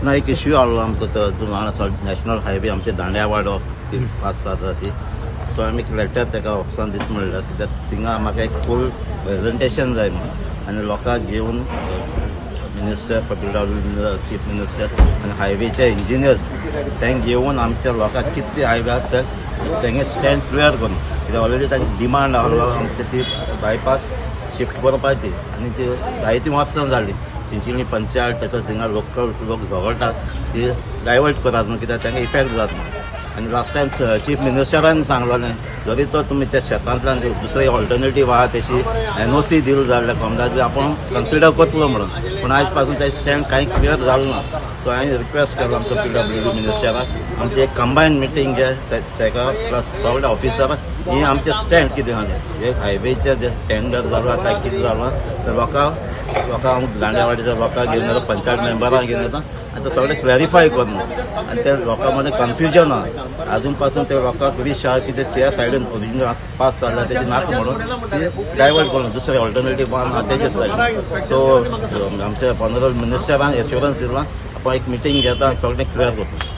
ना एक इश्यू आसलो आमचो तो आसा नॅशनल हायवे आमचे दांड्यावाडो ती पास जाता ती. सो आमी लेटर ताका ऑफिसान दीत म्हणल्यार कित्याक थिंगा म्हाका एक फूल प्रेजेंटेशन जाय म्हणून आनी लोकांक घेवन मिनिस्टर पी चीफ मिनिस्टर आनी हायवेचे इंजिनियर्स तांकां घेवन आमच्या लोकांक कितले हायवे आसा ते तेंगे स्टँड क्लियर करून, कित्याक ऑलरेडी तांची डिमांड आसलो आमचे ती बायपास शिफ्ट करपाची आनी ती जायतीं वर्सां जालीं. चिंचोली पंचायत तसोच थिंगा लोकल लोक झगडटात ती डायवर्ट करात न्हू, कित्याक तांकां इफेक्ट जाता म्हणून. आनी लास्ट टायम चीफ मिनिस्टरान सांगलोलें जरी तो तुमी त्या शेतांतल्यान दुसरी ऑल्टरनेटीव आहा तशी एनओसी दिल जाल्यार कोमदार आपूण कन्सिडर करतलो म्हणून, पूण आयज पासून ते स्टँड कांय क्लियर जालो ना. सो हांवें रिक्वेस्ट केलो आमचो पीडब्ल्यूडी मिनिस्टराक आमची एक कंबायन मिटींग घे ताका प्लस सगळे ऑफिसर ही आमचे स्टँड कितें आहा तें एक हायवेचें जें टेंडर जालां काय कितें जालां ते लोकांक दांड्यावाडीच्या लोकांक घेवन येता, पंचायत मेंबरांक घेवन येता आनी ते सगळें क्लॅरिफाय करून आनी ते लोकां मदें कन्फ्युजन आहा आजून पासून ते लोकांक वीश आहा की ते त्या सायडीन ओरिजिनल पास जाल्या तेजी नाका म्हणून ती डायवर्ट करून दुसरे ऑल्टरनेटीव आहा तेजे सायडीन. सो आमच्या ऑनरेबल मिनिस्टरान एश्योरन्स दिला आपण एक मिटींग घेता आनी सगळें क्लियर करता.